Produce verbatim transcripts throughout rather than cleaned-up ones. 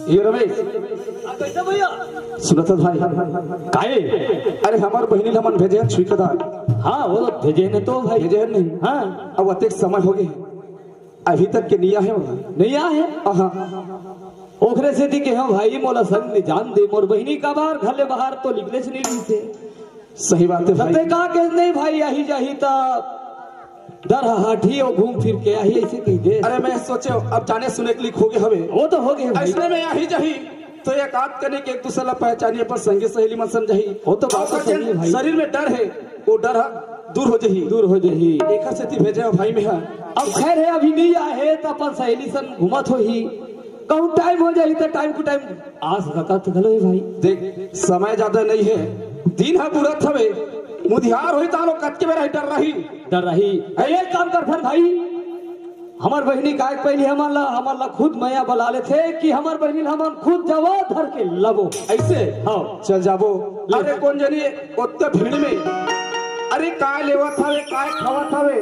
ये रमेश, हाँ, कैसे भैया? सुनत हस भाई? काहे? अरे, हमर बहिनी ल हमन भेजे हन छुई कदार। हाँ, वो तो भेजे ने तो भाई। भेजे हन नहीं? हाँ। अब अतेक समय होगे, अभी तक के नइ आए हे। नइ आए हे? हाँ। ओखरे सेती के, हाँ भाई, मोला संग में जान दे, मोर बहिनी काबर घर ले बाहर तो निकलेच नइ रहिस हे। सही बात हे भाई। सत्य का के नहीं भाई, आही जाही त डर हाठी अउ घूम फिर के आही, ऐसे कहि दे। अरे, मैं सोचे अब जाने सुने के लिए होगे हवे। वो तो होगे भाई। अइसने में आही जाही तो एक आध कने के एक दूसर ला पहचानी, अपन संगी सहेली मन समझही। वो तो बात तो अउ सही हे भाई। शरीर में डर हे, वो डर ह दूर हो जाही। दूर हो जाही। एखर सेती भेजे हंव भाई मैं ह। अब खैर हे, अभी नइ आए हे त अपन सहेली सन घूमत होही। कहूँ टाइम हो जाही त टाइम टू टाइम आ सकत घलो हे भाई। देख, समय ज्यादा नइ हे, दिन ह बुड़त हवे, मुधियार होही त आलो कतके बेरा ही डर रही। डर रही। अरे, एक काम करथन भाई, हमर बहिनी काय पहिली हमन ला, हमन ला खुद मया बला लेथे कि हमर बहिनी ला हमन खुद जवा धर के लाबो। अइसे? हाँ। चल जाबो। ले। अरे, कोन जनी ओतका भीड़ में, अरे, काय लेवत हवे, काय खावत हवे,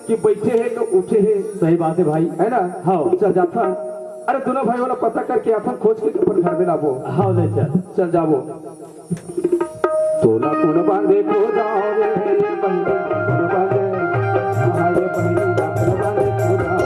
कि बइठे हे कि उठे हे। सही बात हे भाई। हे ना? हाँ। चल जाथन। अरे, दूनों भाई वाला पता करके आथन, खोज के अपन घर में लाबो। हाँ, ले चल। चल जाबो। तोला कोन बांधे खो जाओ रे, बहिनी कोन बांधे, हाँ, ये बहिनी कोन बांधे खो जाओ।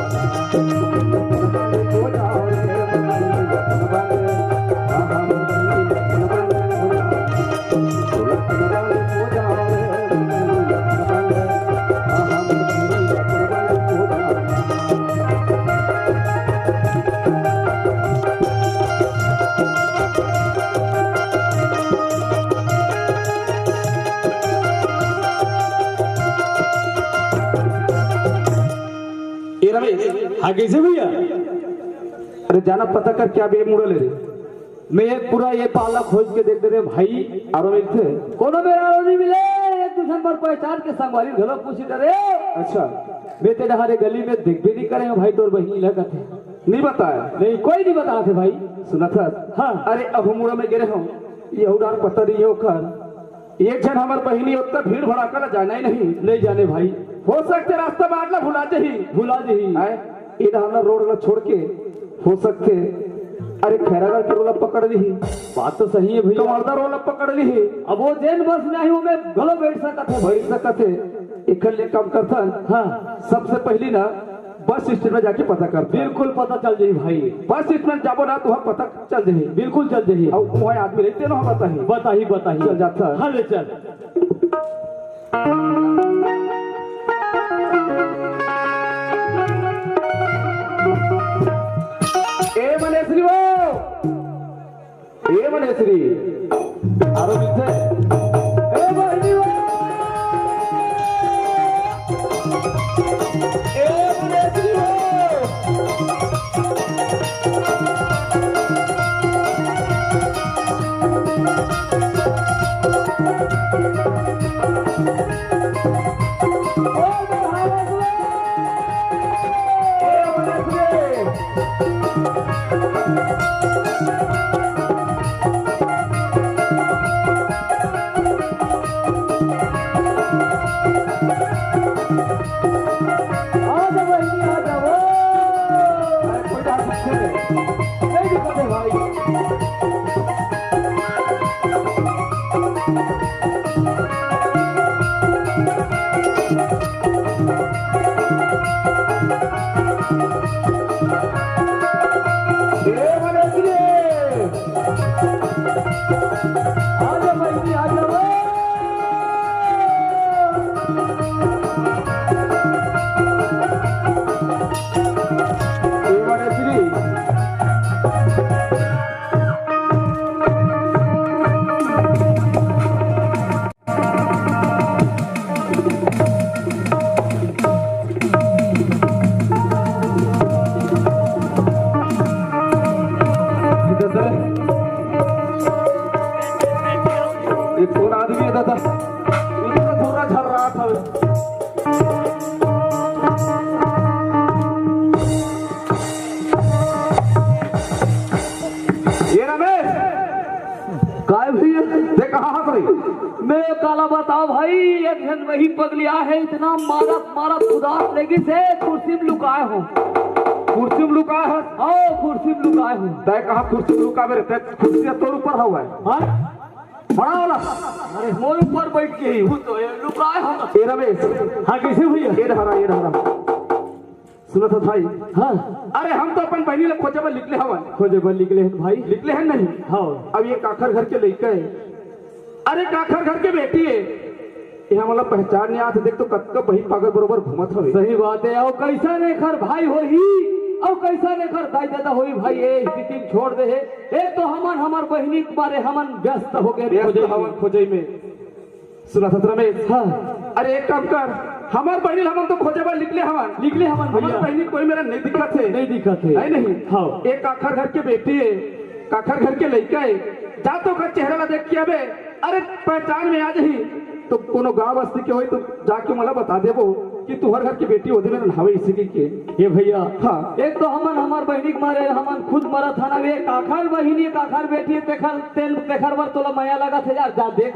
ए रमेश, हाँ, कैसे भैया? अरे जाना पता कर क्या बे मुड़ा ले रे। मैं एक पूरा ये पाला खोज के देख दे रे भाई। आरो मिलथे? कोनो मेरा आरो नहीं मिले, एक दूसर पर पहचान के संगवारी घलो पूछी डरे। अच्छा। मैं ते डहारे गली में देखबे नहीं करे भाई, तोर बहिनी लगत हे। नहीं बताए? नहीं, कोई नहीं बताथे भाई। सुनत हस? हाँ। अरे अहू मुड़ा में गे रहे हंव, यहू डार पता नहीं हे ओकर। एक झन हमर बहिनी ओतना भीड़ भड़ाका ला जाने ही नहीं। नहीं जाने भाई। हो सकथे रास्ता बाट ला भुला जही। भुला जही। आय, ए डहर ला रोड ला छोड़ के हो सकथे। अरे खैरागढ़ के रोड ला पकड़ लिही। बात तो सही हे भैया। कवर्धा रोड ला पकड़ लिही। अब वो जेन बस में आही, ओमे घलो बैठ सकत हे। बैठ सकत हे। एकर ले काम करथन। हाँ। सबसे पहली ना बस स्टैंड में जाके पता कर। बिल्कुल पता चल जाही भाई। बस स्टैंड जाबो ना, तुहर पता चल जाही। बिल्कुल चल जाही। अउ उहाँ आदमी रहिथे ना, बताही। बताही, बताही। चल जाथन। हाँ, ले चल। ए मनेसरी वो, ए मनेसरी, आरो मिलथे। ए बहिनी वो, ए मनेसरी वो। आ जाओ बहिनी, आ जाओ। अरे कोई बात नहीं है। नहीं दिक्कत है भाई। ए मनेसरी। आ जाओ बहिनी, आ जाओ। ए मनेसरी। ये कौन आदमी है दादा? इतना धुर्रा झर्रात हवे। ए रमेश, काय भैया? ते कहाँ हस रे? मैं काला बताओ भाई, एक झन वही पगली आहे, इतना मारत मारत उदास लेगिस हे, कुर्सी में लुकाए हों। कुर्सी में लुकाय हस? हाँ, कुर्सी में लुकाय हूँ। तय कहा कुर्सी में लुकाबे रे, तय कुर्सी तोर ऊपर हवय। हाँ? बड़ा वाला। अरे, मोर ऊपर बैठ के ही हूँ तो ये लुकाय हूँ। ए रमेश। हाँ, कैसे भैया? ए डहरा, ए डहरा। सुनत हस भाई? हाँ। अरे, हम तो अपन बहिनी ला खोजे बर निकले हवन। खोजे बर निकले हन भाई? निकले हन नहीं? हाँ। अब ये काखर घर के लइका हे। अरे, काखर घर के बेटी हे। ये हमला पहचान नहीं आत हे। देख तो कतका बही पागल बरोबर घूमत हवे। सही बात हे। अउ कैसन एखर भाई होही, अउ कैसन एखर दाई ददा होही भाई, ये स्थिति में छोड़ दे हे। एक तो हमन हमर बहिनी के बारे हमन व्यस्त हो गए व्यस्त खोजे में। हवन खोजे में। सुनत हस रमेश? हाँ। अरे एक काम कर, हमर बहिनी ल हमन तो खोजे बर निकले हवन। निकले हवन हमर भैया। बहिनी कोई मेर नहीं दिखत हे। नहीं दिखत हे। है नहीं? हाँ। एक काखर घर के बेटी हे, काखर घर के लइका हे, जा तो ओकर चेहरा ला देख के आबे। अरे पहचान में आ जाही तो कोनो गांव बस्ती के होही तो जाके मोला बता देबो कि तुहर घर के बेटी ओदे में हवे इसी की के। ये भैया, हाँ। एक तो हमन हमर बहिनी के मारे हमन खुद मरत हन, अब ये काखर बहिनी काखर बेटी हे, तेखर तेन तेखर बर तोला मया लगत हे यार, जा देख।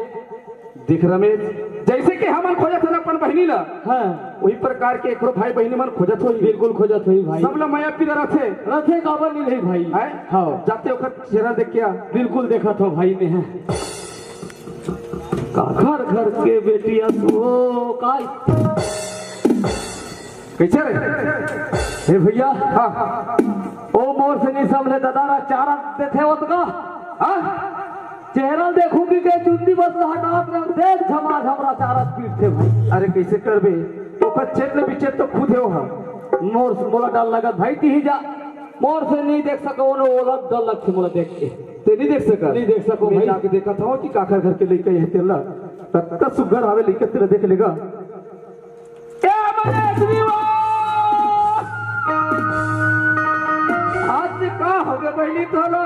देख रमेश, जैसे कि हमन खोजत हन अपन बहिनी ला, हाँ। वही प्रकार के एकरो भाई बहिनी मन खोजत होही। बिल्कुल खोजत होही भाई। सब ला मया पीरा रथे। रथे काबर नहीं रही भाई। हैं? हाँ। जाते ओकर चेहरा देख के आ। बिल्कुल देखत हो भाई मैं। काखर घर के बेटी अस ओ काय? कैसे रे? हे भैया, हाँ। ओ मोर से नहीं समझे दादा रा चारा देथे ओतका। हाँ? चेहरा देखूंगी के चुंदी बस हटात रह दे झमा झमरा चारा पीटथे भाई। अरे कैसे करबे? ओकर चेत ले बिचेत तो खुद हे ओहा। मोर से मोला डर लगत भाई, तिही जा। मोर से नहीं देख सको, ओनो ओला डर लगथे मोला देख के। ते नहीं देख सका? नहीं देख सको मैं भाई। जाके देखत हूँ कि काखर घर के लइका हे तेला। कतका सुग्घर हवे लइका तेला देख लेगा। ए महेश विवाह! आज का होगे बहिनी तोला?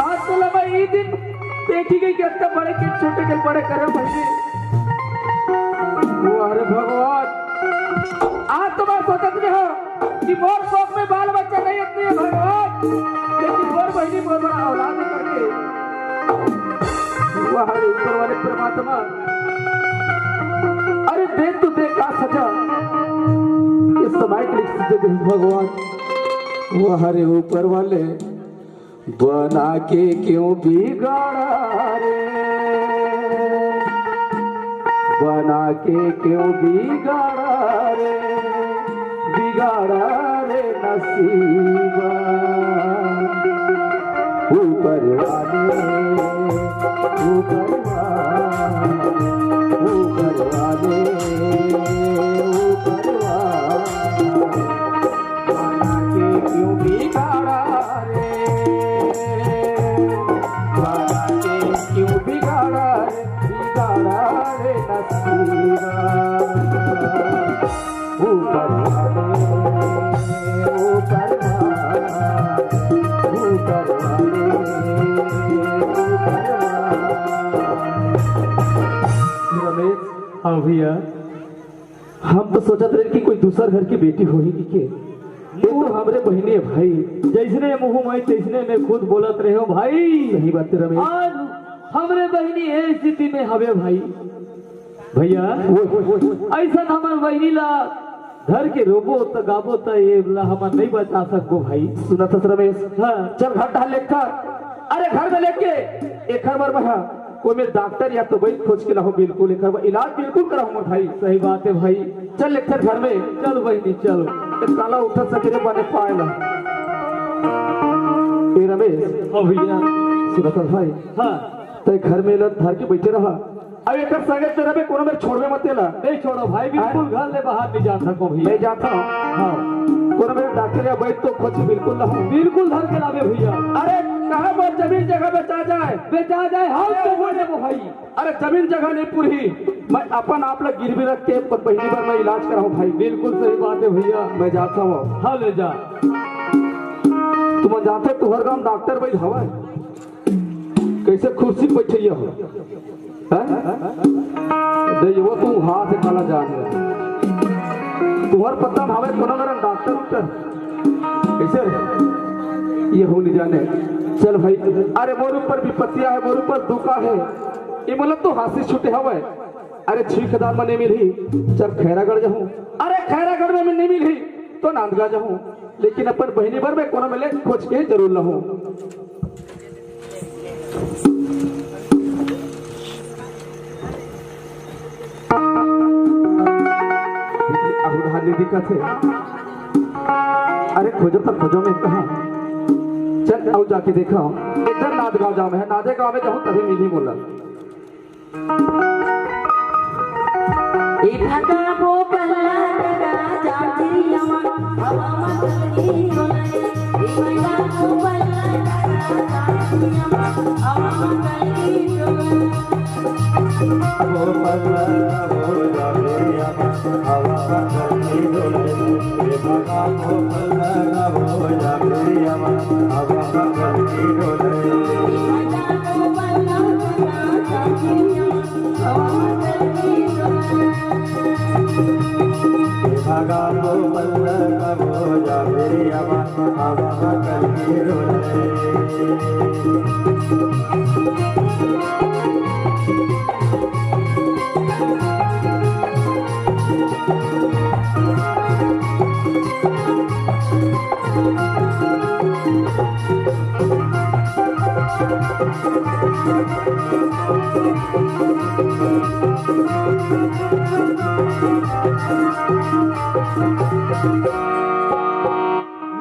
आज तोला मैं ई दिन देखी गई कि अत्ता बड़े के छोटे के बड़े करे बहिनी। ओ अरे भगवान, आज तो मैं सोचत रहे हो कि मोर कोख में बाल बच्चा नहीं अतने भगवान, लेकिन मोर बहिनी मोर बड़ा औलाद करके। वाह रे ऊपर वाले परमात्मा, अरे दे तो दे का सजा, ये समय के लिए सजा दे भगवान। वाह रे ऊपर वाले, बना के क्यों बिगाड़ा रे, बना के क्यों बिगाड़ा रे, बिगाड़ा रे नसीबा। ऊपर वाले, ऊपर वाले, ऊपर वाले, ऊपर वाले, बना के क्यों बिगाड़ा रे, बना के क्यों बिगाड़ा रे, बिगाड़ा रे नसीबा। ऊपर वाले, ऊपर वाले, ऊपर वाले, ऊपर वाले। रमेश। हाँ भैया। हम तो सोचत रहे कि कोई दूसर घर की बेटी होही कि के। ये तो हमरे बहिनी हे भाई। जैसने मुँह में तैसने में खुद बोलत रहे हो भाई। सही बात हे रमेश। आज हमरे बहिनी ए स्थिति में हवे भाई। भैया, वो, वो, वो, ऐसन हमर बहिनी ला घर के रोबो त गाबो त ये ला हमन नहीं बचा सकबो भाई। सुनत हस रमेश? हाँ। चल घर डाल लेकर। अरे घर में लेके एकर बर मैं हा कोई में डॉक्टर या तो वैद खोज के लाहूं, बिल्कुल एकर बर इलाज बिल्कुल कराहूं मोर भाई। सही बात हे भाई। चल लेकर घर में। चल बहिनी चल। ए साला उठत सकेरे बने पाए ला। ए रमेश। हाँ भैया। सुनत हस भाई? हाँ। तय घर में ला धर के बैठे रहा। अब एकर संगे तो रबे कोनो मेर छोड़बे मत एला। नहीं छोड़ो भाई, बिल्कुल घर ले बाहर नहीं जा सको भैया। नहीं जाता हूँ। हाँ। कोनो मेर डॉक्टर या वैद तो खोज बिल्कुल ना हो। बिल्कुल धर के लाबे भैया। अरे कहाँ पर जमीन जगह बेचा जाए? बेचा जाए, हम तो बोले वो भाई। अरे जमीन जगह नहीं पूरी, मैं अपन आप ला गिरवी रख के पर बहिनी बर मैं इलाज कराऊँ भाई। बिल्कुल सही बात हे भैया। मैं जाता हूँ। हाँ ले जा। तुम जानते तुहर गाँव डॉक्टर वैद हवा है? कैसे कुर्सी पे बैठे हो? हैं? दे वो तू हाथ काला जान ले। तुहर पता भावे कोनो मेर डॉक्टर उक्टर? कैसे रे? ये हो नहीं जाने। चल भाई, अरे मोर ऊपर विपत्तिया हे, मोर ऊपर दुख हे। ये मतलब तो हाथ से छूटे हवे। अरे छींकदार में नहीं मिलही, चल खैरागढ़ जाहूं। अरे खैरागढ़ में नहीं मिलही, तो नांदगांव जाहूं, लेकिन अपन बहिनी बर मैं कोनो मेले खोज के जरूर लाहूं। अहो धान नइ दिखत हे। अरे खोजो तो खोजो मैं कहा। चल अउ जाके देखा। इधर नांदगांव जाहूं मैं, नांदगांव में जाहूं तभी मिली मोला। ए भागा भोपला लगा जातिरिया मा, हवा मा कली डोले। ए भागा भोपला लगा जातिरिया मा, हवा मा कली डोले। भोपला लगा जातिरिया मा, हवा मा कली डोले। ए भागा भोपला लगा जातिरिया मा, हवा मा कली डोले। ए भागा भोपला लगा जातिरिया मा, हवा मा कली डोले।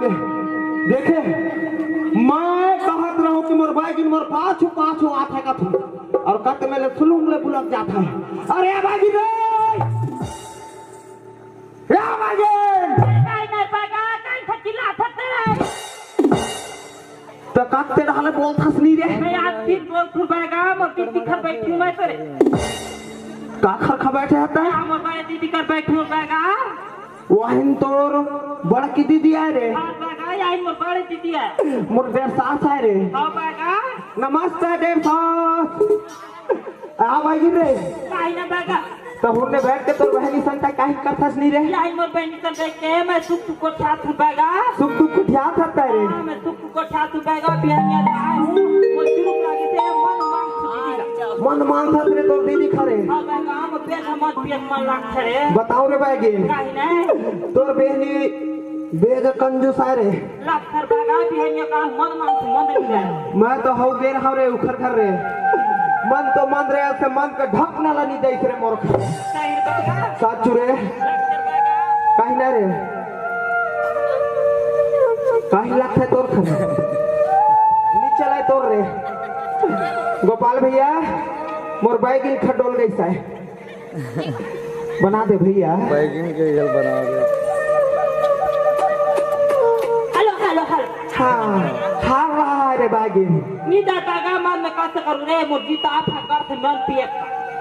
ले, देखे, मैं कहत रहूं कि मोर बैगिन मोर पाछू पाछू आथे कथू, अउ कत में ले सुलुंग ले बुलक जात हे। अरे बैगिन रे! ए बैगिन! नहीं, नहीं, बैगा, कहीं से चिल्लात हस रे? त कत तेरा हाले बोलथस नहीं रे? मैं आज फिर बोलथूं बैगा, मोर दीदी कर बैठूं मैं तेरे। काखर कर बैठे हस? मोर बड़े दीदी कर बैठूं बैगा। वहिन तोर बड़की दीदी आय रे। हाँ, बैगा, यही मोर बड़े दीदी आय। मोर देर सास आय रे। हाँ, बैगा। नमस्ते देर सास। आ बैगिन रे। काहे ना बैगा? त हुन्ने बैठ के तोर बहिनी संग तैं काहे करथस नहीं रे? यही मोर बहिनी संग बैठ के मैं सुख दुख गोठियाथूं बैगा। सुख दुख गोठियाथस तैं रे। हाँ, मैं सुख दुख गोठियाथूं बैगा, बिहनिया ले आय हूं, मोर जुलुक लागे से मन मांगथस दीदी ला। मन मांगथस रे तोर दीदी खरे। हाँ बैगा, मोर पेट मन पेट मन लागथे रे। बताओ रे बैगिन। काहे ना? तोर बहिनी बेजा कंजूस आय रे। लत्थर बैगा बिहनिया का मन मांगथस, मन दे दे। मैं तो हव गे रहंव रे उखर घर रे। मन तो मन रे, अइसे मन के ढकना ला नइ दइस रे मोर घर। सही बैगा। साचू रे। लत्थर बैगा। काहे ना रे? काहे लागथे तोर घर? नइ चलय तोर रे। गोपाल भैया, मोर बैगिन खडोल गइस हे। बना दे भैया। बैगिन के ये बना दे। Hello, hello, hello. हाँ, हाँ, वाह रे बैगिन। नी दादा गा, मन में कष्ट करू रे, मोर जीता फकर से मन पिए।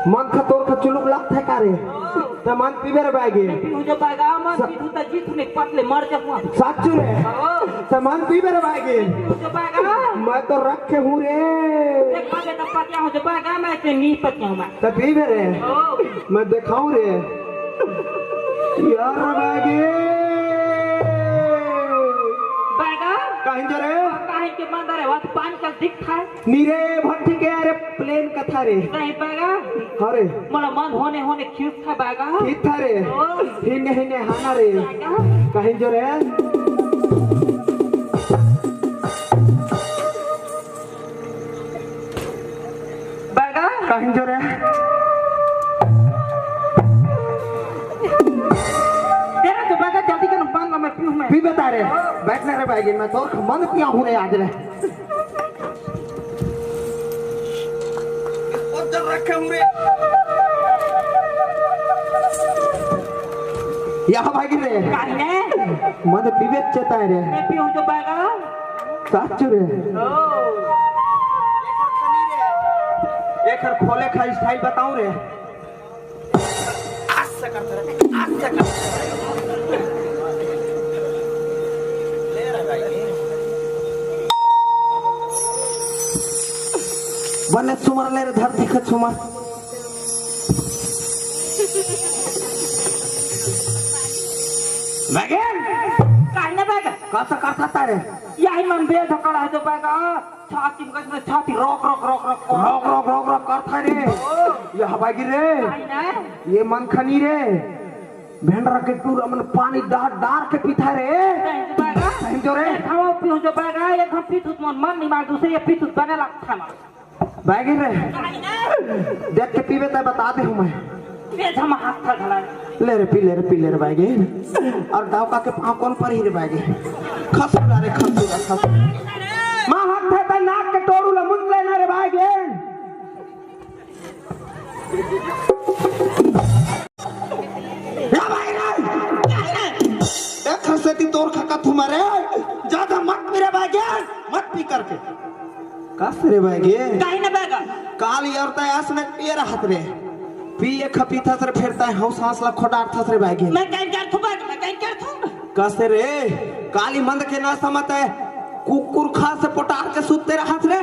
मन खतोर का चुलुक लगथे का रे? ओ। त मन पीबे रे बैगिन। पीहूं जो बैगा, मन सा- पीहूं त जीत में पट ले मर जाऊंगा। साचू रे। ओ। त मन पीबे रे बैगिन। पीहूं जो बैगा। मैं तो रखे हूं रे। देख, मैं तो पटिया हूं जो बैगा, मैं ते नी पटिया हूं मैं। त पीबे रे। ओ। मैं देखाऊं रे। यार बैगे। बैगा? काहिन जो रे? काहिन के मंदर है, वहां पानी का दिखता है। नी रे भट्टी के, अरे प्लेन कथा रे। नहीं बैगा। अरे। मोला मन होने होने क्यों था बैगा? किथा रे? ओ। हिने हिने हाना रे। बैगा। काहिन जो रे? बैगा। काहिन जो रे? तेरा तो बैगा जल्दी कर पान ला मैं पीऊं मैं। पी बता रे। बैठ ना रे बैगे, मैं तोर मन पिया हूं रे आज रे। और जब रखे हूं रे। या बैगे रे। काहे? मन पीबे चेता है रे। मैं पीऊं तो बैगा। साचू रे। ओ। एकर खोले का स्टाइल बताऊं रे। बने सुमर ले रे धरती के छुमर। बैगन। काहे ना बैगन? कस करथस रे? यही मन बेधकड़ा है जो बैगन। छाती में कस में छाती रोक, रोक, रोक, रोक, रोक। रोक, रोक, रोक, रोक करथस रे। ओ। ये हवाई गिर रे। काहे ना? ये मन खनी रे। भेंडरा के टूरा मन पानी डार डार के पीथा रे। सही जो रे। एक हम पीहूं जो बैगा, एक हम पीथूं त मोर मन निमार, दूसरे ये पीथूं त बने लगथे ना। बैगे रे, देख के पीबे त बता देहूं मैं। तेज हम हाथ था घला। ले रे, पी ले रे, पी ले रे बैगे। अउ डौका के पाँव कोन परही रे बैगे? खसुरा रे, खसुरा, खसुरा। माँ हाथ था त नाक के टोरू ला मुंद लेना रे बैगे। ए भाई रे, देख सेती तोर खका थुमा रे, ज्यादा मत पी रे बैगे, मत पी करके। कस रे बैगे? काहे न बैगा? काल यार तय आस में पिए रहत रे, पिए खपी थस रे, फेर तय हौ सांस ला खोडार थस रे बैगे। मैं कहीं कर थू बैगा, मैं कहीं कर थू। कस रे, काली मंद के ना समत है, कुकुर खा से पोटार के सुत्ते रहत रे।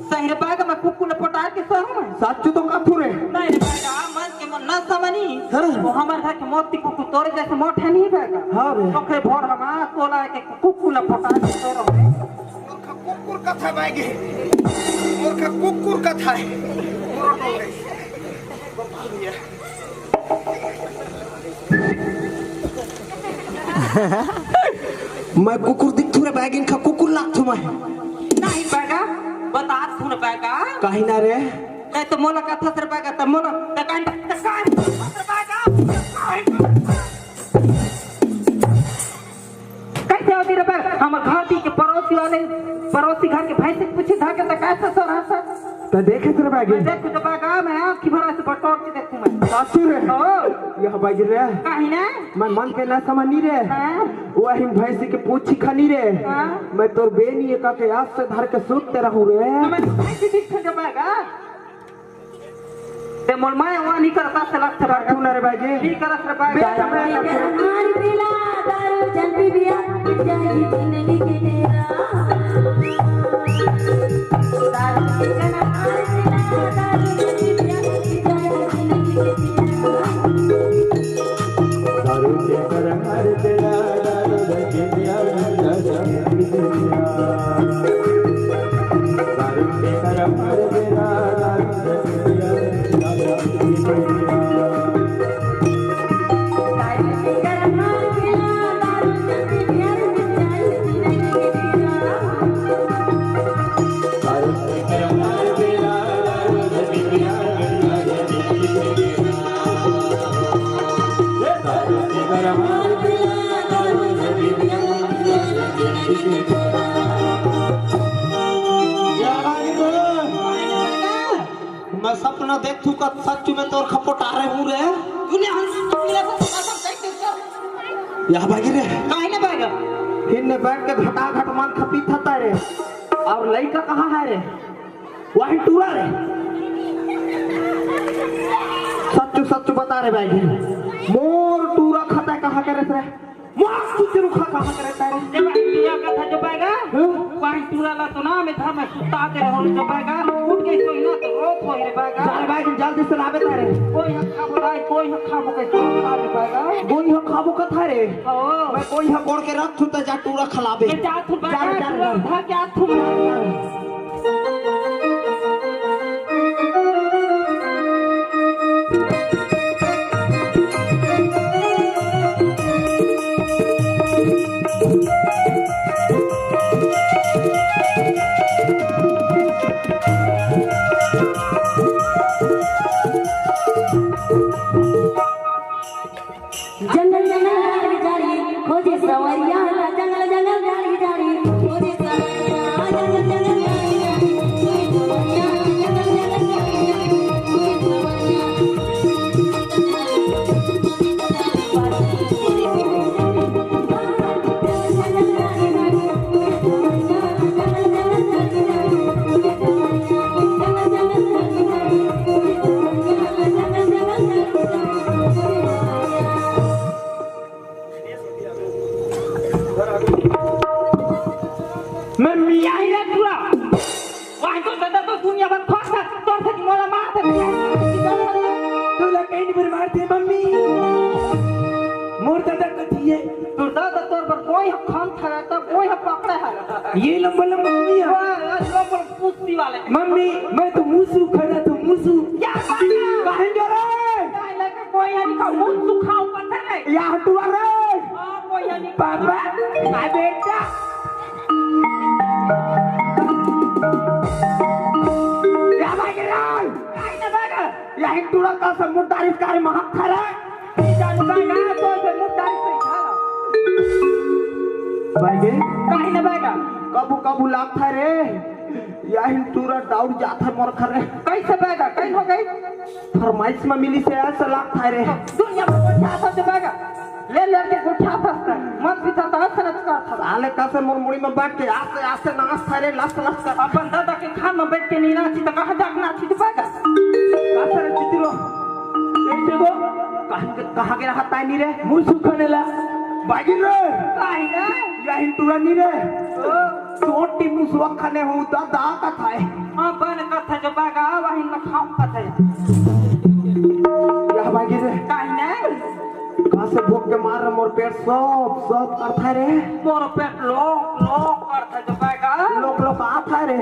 सही रे बैगा, मैं कुकुर ले पोटार के सोहूं। सच्चू तो कथू रे। नहीं रे बैगा, मन के मन ना समनी। हाँ। वो हमर घर के मोती कुकुर तोरे जैसे मोटे नहीं बैगा। हाँ रे। ओकरे भोर हमा तोला के कुकुर ले पोटार के सो रहो। मूर्ख कुकुर कथा बैगे। मूर्ख कुकुर कथा है। मैं कुकुर दिखथू रे बैगिन खा कुकुर लागथू मैं। नहीं बैगा, बता थू ना बैगा। काहे ना रे? नहीं तो मोला कथा सर बैगा, त मोला, त काहे, त काहे, कैसे होती रे बैगा? हमर घर दी के पड़ोसी वाले, पड़ोसी घर के भैंसी के पूछी धाके त कैसे सर हंसा? त देखे रे बैगिन। मैं देखू तो बैगा, मैं आँख की भरा से बटोर के देखू मैं। सासू रे। ओ। यह बैगिन रे। काहे ना? मैं मन के ना समझनी रे। हाँ। वही भैंसी के पूछी खनी रे। हाँ। मैं तोर बेनी एका के आस से धर के सूत ते रहूं रे। तो मैं तो भैंसी दिख के बैगा। ते मोर माय वहाँ नहीं करता से लगता बैगा। तू ना रे बैगे। नहीं करत रे बैगा। बेटा, मैं दारू पीला, दारू जल्दी बिया, जाएगी जिंदगी के डेरा। दारू पीला, दारू पीला, दारू जल्दी बिया, जाएगी जिंदगी के डेरा। दारू के कर हर तेरा, दारू धके दिया बंदा सब दुनिया। दारू के कर हर तेरा, दारू धके दिया बंदा सब दुनिया। दारू के कर हर तेरा, दारू धके दिया बंदा सब दुनिया। मैं सपना देखथू का सच में तोर खपोटारे हूँ रे। तूने हम यह भागी रे। काहे ना भागा? इन्ने बैठ के घटाघट मन खपी थता रे। अउ लइका कहाँ है रे? वही टूरा रे। सच्चू सच्चू बता रे भाई। मोर टूरा खता कहाँ के रे? मोर कुचरू खा कहाँ के रे? ए भाई, टूरा कथा जो बैगा? हाँ? वही टूरा ला तो ना मैं घर में सुता दे रहो जो बैगा। उठ के सोई ना तो रोत होई रे बैगा। जा रे भाई, जल्दी से लावे तारे। कोई हक खाबो भाई, कोई हक खाबो के सोई ना रे बैगा। कोई हक खाबो कथा रे। ओ। मैं कोई हक ओढ़ के रख थू त जा टूरा खलाबे। मैं जा थू जा, बैगा, जा, टूरा जा। उठा के आ थू। जंगल जंगल झाड़ी झाड़ी खोजे सवरिया, जंगल जंगल झाड़ी झाड़ी खोजे सवरिया, जंगल जंगल झाड़ी झाड़ी खोजे सवरिया, जंगल जंगल झाड़ी झाड़ी खोजे सवरिया। मैं मियाँ ही रे टूरा। वहाँ तो दादा तो दुनिया भर खोज था, तोर से मोला मार दे। तोला कहीं नहीं मार दे मम्मी। मोर दादा कथी है? तोर दादा तोर पर कोई हक खान था, तब कोई हक पकड़ा है। ये लंबा लंबा मम्मी है। वाह, आज लंबा कुश्ती वाले। मम्मी, मैं तो मूसू खड़ा तो मूसू। क्या बात है? कहेंगे रे? क्या लगे कोई हक का मुंह सुखाओ पता नहीं। या टुरा रे। हाँ, कोई नहीं। बाबा, आ बेटा। या भाई रे। काहे ना भागा? या टुरा का समुदाय कार्य महक खरा। ये जानता ना तो समुदाय से खा। भाई गे। काहे ना भागा? कबू कबू लागत हे रे। या टुरा दौड़ जात हे मोर खरे। कैसे भागा? कैसे हो गई? फरमाइश में मिली से ऐसा लागत हे रे। दुनिया में कोई चाहता तो भागा। ले लेके गुठा फंसता है। मत भी था तो हंस नच का था। साले का से मोर मुड़ी में बैठ के आस्ते आस्ते नाचत हे रे, लस लस कर। अपन दादा के खान में बैठ के नहीं नाची तो कहाँ जाके नाची तो भागा? का से रे चितरो? कैसे वो? कहाँ के, कहाँ के रहता है नी रे? मुंह सुखाने ला। बागिन रे। काहे रे? या टुरा नी रे। ओ। चोटी मुसवा खाने हो दादा का था है। हाँ, बन का था जो भागा, वही न खाओ का था। या बागिन रे। काहे रे? कहाँ से भूख के मार रे, मोर पेट सौप सौप करत हे रे। मोर पेट लोक लोक करत हे जो भागा। लोक लोक आता है रे। ओ।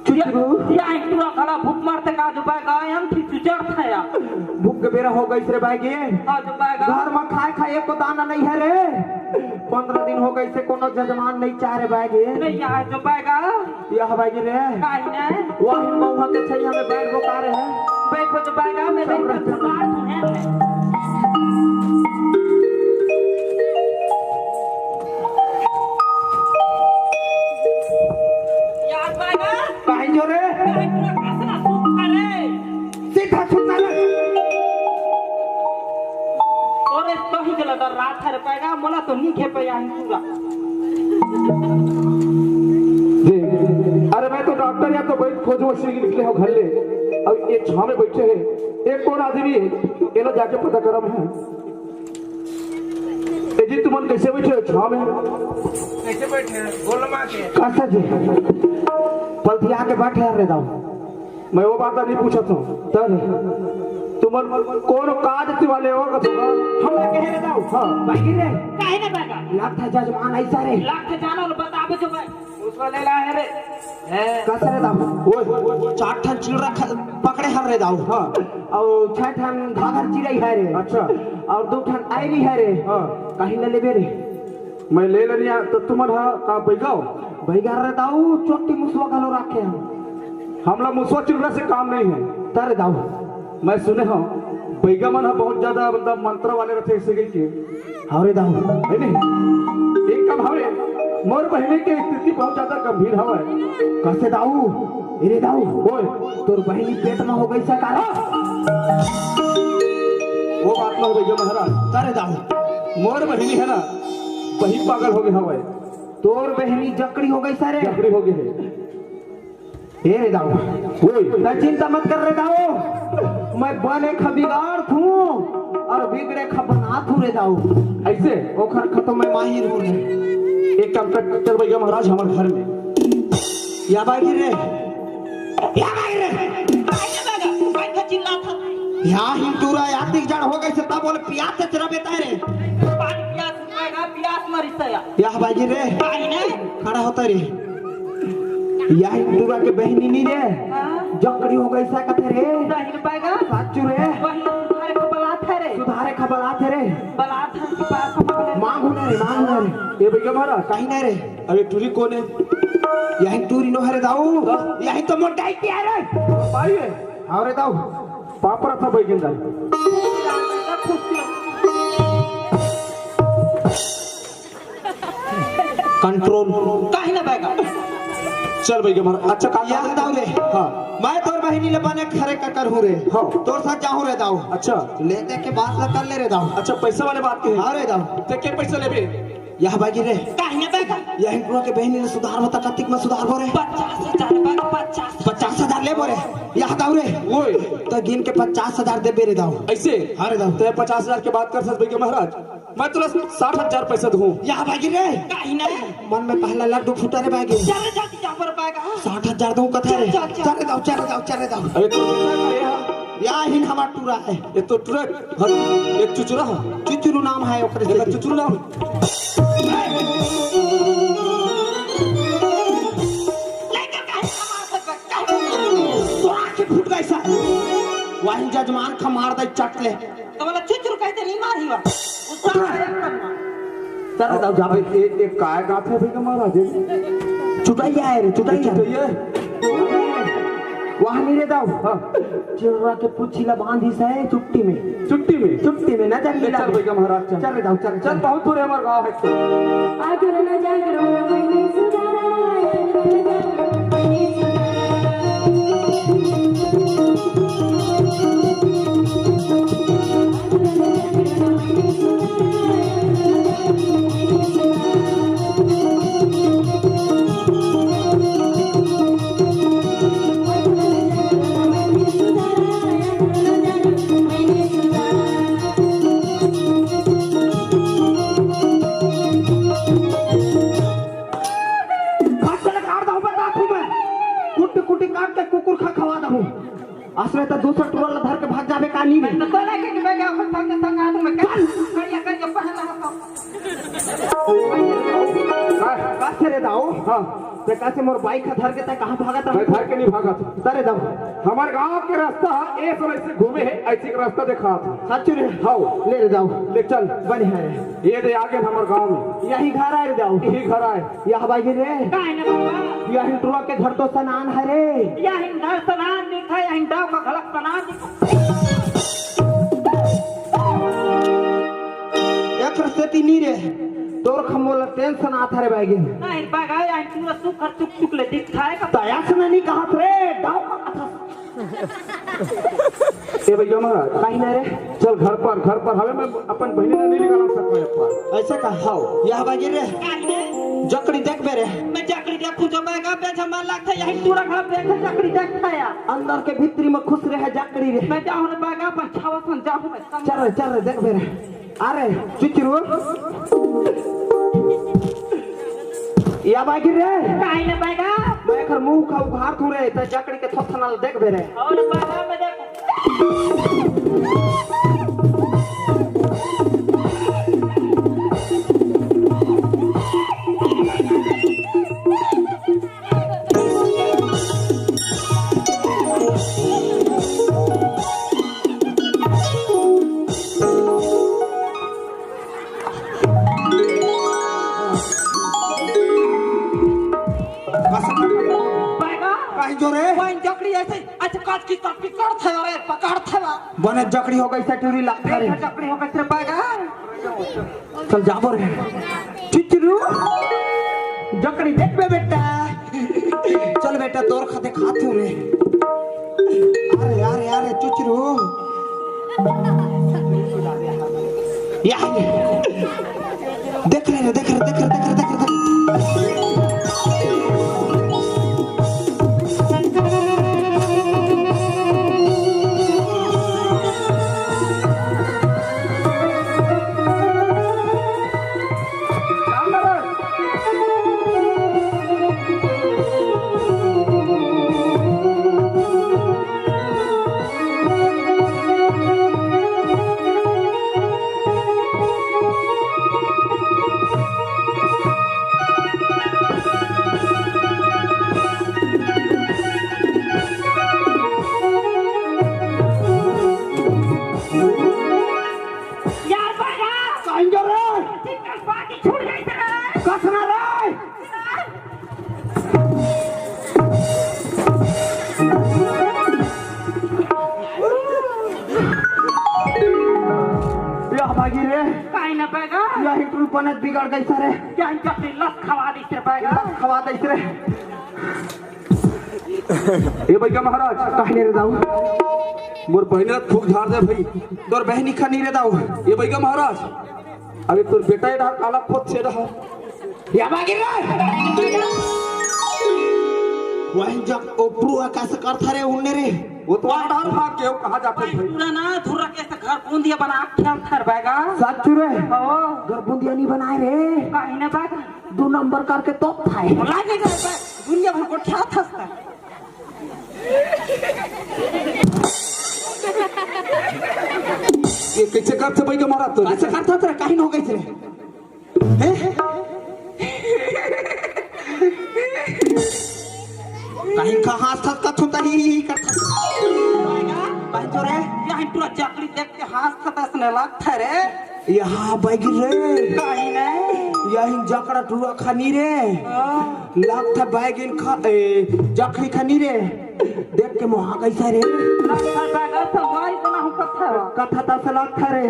चुचरू। या, या टुरा खड़ा भूख मारते का जो भागा, हम थी चुचर था या। भूख के बेरा हो गई रे भाई गे। हाँ, जो भागा। घर में खाए खाए एको दाना नहीं है रे। पंद्रह दिन हो गई से कोनो जजमान नहीं चाह रे भाई गे। नहीं, या जो भागा। या भाई गे रे। काहे ना? वही मौहा के छैया में बैठ को का रे है। बैठ को जो भागा, मैं बैठ को बात है। यार भागा। काहे जो रे? भाई, पूरा कसना सूख खा रे। सीधा सुनना रे। अरे, तो ही जला डर रात हर पाएगा, मोला तो नहीं खेपे यहाँ पूरा। जी, अरे मैं तो डॉक्टर या तो बैठ खोजो, सीढ़ी निकले हो घर ले। अब ये छाव में बैठे हैं, एक कौन आदमी है, ये लो जाके पता करम है। ए जी, तुमन कैसे बैठे हो छाव में? कैसे बैठे हैं? गोलमा के। कासा जी, पलथिया के बैठे हैं रे दाऊ। मैं वो बात नहीं पूछत हूँ। तब तुमन कौन काज तिवाले हो कथो? हम ना कहे रे दाऊ। हाँ। बाकी रे। काहे ना बागा? लागत हे जजमान ऐसा रे। लागत हे जानो लो, बताबे जो भाई। उसको ले ला है रे। हैं? कस रे दाऊ? ओए, चार ठन चिलरा ख-, पकड़े हन रे दाऊ। हाँ। और छह ठन घाघर चिरई है रे। अच्छा। और दो ठन आयरी है रे। हाँ। काहे ना लेबे रे? मैं ले लेनिया, तो तुमन हा का बैगा हो? बैगा रे दाऊ, चोटी मुसवा घलो राखे हम। हमला मुसवा चिलरा से काम नहीं है। त रे दाऊ। मैं सुने हूँ, बैगा मन हा बहुत ज्यादा, मतलब, मंत्र वाले रथे, ऐसे कही के। हाँ रे दाऊ। है नहीं? एक काम हवे, मोर बहिनी के स्थिति बहुत ज्यादा गंभीर हवे। कसे दाऊ? ए रे दाऊ। ओए। तोर बहिनी पेट में हो गई से का? वो बात ना हो भैया महाराज। त रे दाऊ। मोर बहिनी है ना, वही पागल हो गए हवे। तोर बहिनी जकड़ी हो गई सारे। जकड़ी हो गई है। ए रे दाऊ। ओए। त चिंता मत कर रे दाऊ। मैं बने खा बिगाड़ थू और बिगड़े खा बना थू रे दाऊ। ऐसे? ओखर खा तो मैं माहिर हूँ रे। एक काम कर, चल भैया महाराज हमारे घर में। या बागी रे। या बागी रे। या हिंदूरा या दिग जड़ हो गई से तब बोले पियास से तेरा बेटा रे। पानी पियास मरेगा, पियास मरी से या। या बागी रे। पानी नहीं। खड़ा होता रे। या हिंदूरा के बहनी नहीं रे। हाँ। जकड़ी हो गई सा कथे रे। सही पाएगा। साचू रे। वही सुधारे को बलात है रे। सुधारे का बलात है रे। बलात है कि पास मांग ले। मांगू ना रे, मांगू ना रे। ए भैया महाराज। कहीं ना रे। अरे टूरी कौन है? यही टूरी नो हरे दाऊ। हाँ। यही तो मोटाई की है रे। भाई है। हाँ रे दाऊ। पापरा था भाई गिंदा। कंट्रोल। काहे ना बैगा? चल भाई हमारा अच्छा काम या दाऊ रे। हाँ। मैं तोर बहिनी ले बने खरे का करहूँ रे। हाँ। तोर साथ जाहूँ रे दाऊ। अच्छा। लेते के बात ला कर ले रे दाऊ। अच्छा, पैसा वाले बात के है। हाँ रे दाऊ। ते के पैसा लेबे? यह बागी रे। काहे ना बैगा? यह इंद्रा के बहिनी ने सुधार बता कतिक में सुधार बोरे। पचास हजार बैगा, पचास। पचास हजार ले बोरे। यह दाऊ रे। ओए। तो गिन के पचास हजार देबे रे दाऊ। ऐसे? हाँ रे दाऊ। ते पचास हजार के बात कर सकते के महाराज। मैं तुला साठ हजार पैसा दूँ। या बागी रे। काहे ना? मन में पहला लड्डू फूटा रे बागी। चल जा, जा पर बैगा। साठ हजार दूँ कथा रे। चल, चल, चल। चल रे दाऊ, चल रे दाऊ, चल रे दाऊ। अरे तो या हिन हमार टूरा है। ये तो टूरा, हाँ, एक चुचुरा है। चुचुरू नाम है ओकरे से। चुचुरू नाम। लेके काहे हमार से बच्चा? तोरा के फूट गई सा। वही जजमान कान खा मार दे चट ले। त बोला चुचुर कहिथे नहीं मारही वा। गुस्सा आय एकदम। चल रे दाऊ, जा भाई। ए, ए, काय गात हे भैया महाराज? चुटैया हे रे, चुटैया। चुटैया? वहाँ नहीं रे दाऊ। हाँ। चिररा के पुच्छी ला बांधिस हे चुट्टी में। चुट्टी में? चुट्टी में, नजर ले मिला चल दे। भैया महाराज, चल। चल रे दाऊ, चल, चल, चल। बहुत दूर हे हमर गाँव हे। आगे ना जा करो, कोई नहीं सुधारा। भाग चले काट दहूं, बता दहूं मैं। कुट्टी कुट्टी काट के कुकुर खा खवा दहूं। असले त दूसर टुरा ला धर के भाग जाबे का नी रे? मैं तो तोला के मैं क्या अपन भाग के संग आ दूं मैं क्या? चल। करिया करिया पहना हो तो। का से रे दाऊ? हाँ। ते का से मोर बाइक ह धर के तैं कहाँ भागत रहा? मैं धर के नहीं भागत। त रे दाऊ। हमर गांव के रास्ता ह, ए सब ऐसे घूमे हे, ऐसे एक रास्ता देखा था। सच रे? हाँ। ले रे दाऊ। ले चल। बने हे रे। ये दे आगे हमर गांव में। यही घर आय रे दाऊ। यही घर आय। यह बागी रे। काय ना बाबा? यही टुरा के घर तो सनान हे रे। यही घर सनान दिखा, यही दाऊ का घलक सनान दिखा। एकर सेती नी रे, तोर खा मोला टेंशन आत हे रे बागी। नहीं बागा, यही टुरा सुखर चुक चुक ले दिखा हे का? तैं अइसना नी कहत रे, दाऊ का कथा। ए भैया महाराज, काहे ना रे? चल घर पर, घर पर हवे, मैं अपन बहिनी ला नहीं निकाल सकता एक बार। ऐसे का? हाव, यह बागी रे। जकड़ी देखबे रे। मैं जकड़ी देखूं जो मैं का बेच मन लगता, यही टुरा खा बेच जकड़ी देखता यार। अंदर के भीतरी में खुश रहे जकड़ी रे। मैं जाऊं रे बागा, अपन छावा सन जाऊं मैं। चल रे, चल रे, देखबे रे। अरे, चुचरू। या बागी रे। काहे ना बागा? मैं एकर मुंह खा उघार थू रे, त जकड़ी के थोथना ल देखबे रे। और बागा में देख। बागा? काहे जो रे? कोई जकड़ी ऐसे, अच्छा, काट की काट की काट था रे, पकड़ था। बने जकड़ी हो गई से टूरी लगता रे। जकड़ी हो गई से बागा। चल जाबो रे। चुचरू, जकड़ी देखबे बेटा। चल बेटा, तोर खा देखा थू रे। अरे, अरे, अरे, चुचरू। या, देख ले रे, देख ले, देख ले, देख ले, देख ले, देख ले। यार, बागा! कहीं जा रहा है? ठीक है, बाकी छूट गई तेरा। कसना रे? या बागी रे। काहे ना बागा? या ही टुरी बनत बिगड़ गई सरे। क्या इनका लस खवा दी तेरे बागा? लस खवा दी तेरे। ए बइगा महाराज, काहे रे दाऊ? मोर बहिनी ला थूक झार दे भाई। तोर बहिनी खा नहीं रे दाऊ। ए बइगा महाराज, अबे तोर बेटा ए डहर काला खोद छे डहर। या बागी रे। वही जब ओपरू आकाश करथा रे उन्ने रे। वो तो आ डहर भाग के, वो कहाँ जाते भाई? पूरा ना धुरा के से घर बूंदिया बना के खेल थर बैगा। सच रे? ओ। घर बूंदिया नहीं बनाए रे। काहे ना बात? दो नंबर करके तोप था। लागे जाए दुनिया भर को क्या था? ये कैसे करथे बइगा महाराज तो? कैसे करथा तेरा? काहे न हो गई रे? हैं? काहे का हाथ था कथू तही करथा? काहे तो रे? टुरा जकड़ी देख के हंसत असन लगथे रे। यहाँ बैगिन रे। कहीं नहीं। यही जकड़ा टुरा खनी रे। हाँ। लगथे बैगिन खा, ए, जकड़ी खनी रे। देख के मोहा कैसा रे। लगथे बैगन से माई बना हूँ कथा। कथा तस लगथे रे।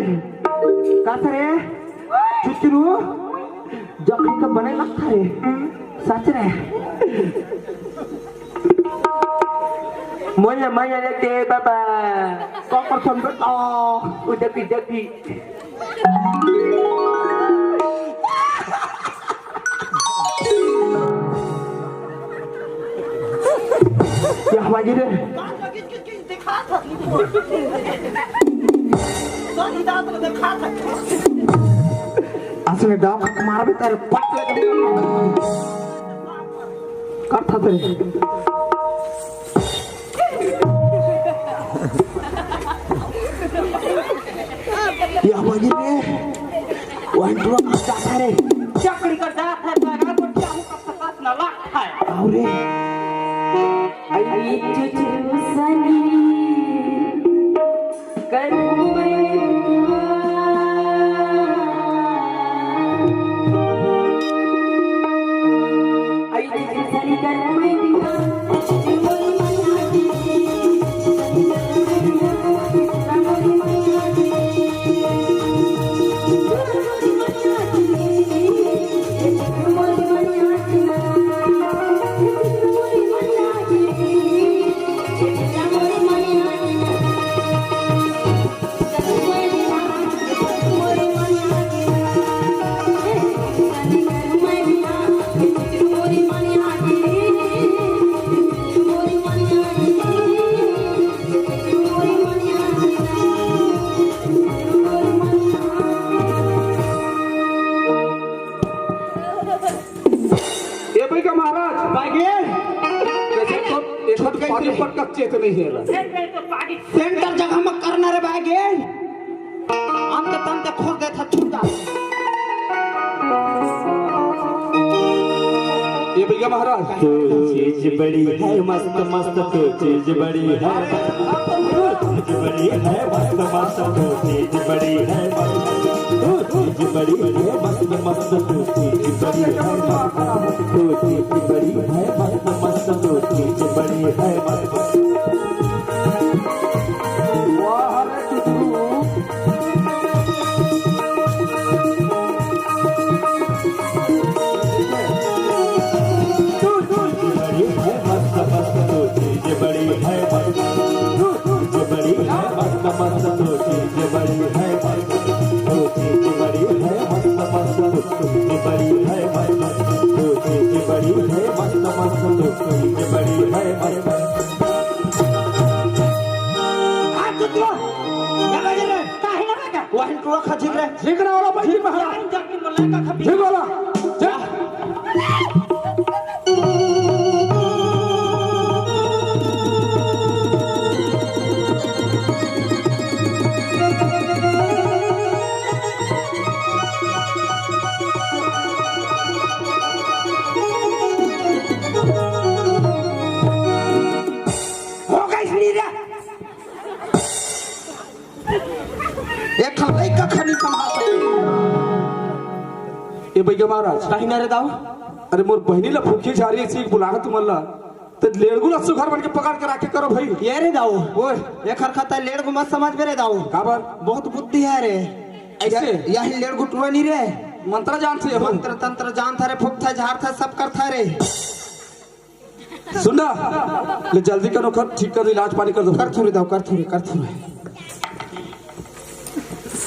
कस रे? चुचरू। जकड़ी के बने लगथे रे। सच रे। मोला मया लगथे बाबा। का करथन बेटा? उदकी दकी। क्या हुआ जी रे? असने डाक मारबे तेरे पट लगे। करथा तेरे। ये हमारी रे। वहीं टुरा मत जाता रे। चकड़ी का जात है, बड़ा को चाहूं का पचास न लाख है। आओ रे। आई चुचरू सनी। ए भाई का महाराज। बागे। कैसे तो एक छोट पानी पटक चेत नहीं है। सेंटर जगह में करना रे बागे। हम तो तन ते खोल दे था छुट्टा। ये भैया महाराज। तू चीज बड़ी है मस्त मस्त, तू चीज बड़ी है। तू चीज बड़ी है मस्त मस्त, तू चीज बड़ी है। तू चीज बड़ी है मस्त मस्त, तू चीज बड़ी है। तू चीज बड़ी है मस्त मस्त, तू चीज बड़ी है। वाह रे टुकड़ू। बड़ी है मस्त मस्त, तू चीज बड़ी है मस्त। तू चीज बड़ी है मस्त मस्त, तू चीज बड़ी है मस्त। तू चीज बड़ी है मस्त मस्त, तू चीज बड़ी है मस्त। तू चीज बड़ी है मस्त मस्त, तू चीज बड़ी है मस्त। हाथ उठो। क्या बजे रे? काहे ना बेटा? वही टुरा खा झिक रे। झिकना वाला भाई महाराज। झिक वाला। झिक। हो गई सुनी रे। एक ठन लइका खनी संभाल सके। ए भैया महाराज। काहे ना रे दाऊ? अरे मोर बहिनी ला भूखी जा रही है, इसी बुलाहा तुमन ला। त लेड़गू ला सुघर बन के पकड़ के राखे करो भाई। ये रे दाऊ। ओए। एखर खा त लेड़गू मत समझ बे रे दाऊ। काबर? बहुत बुद्धि है रे। ऐसे? या-, यही लेड़गू टुरा नहीं रे। मंत्र जानथे हो? मंत्र तंत्र जानथे रे, फुकथे झारथे सब करथे रे। सुन ना, ले जल्दी करो, कर, ठीक कर दो, इलाज पानी कर दो। करथूं रे दाऊ, करथूं रे, करथूं रे।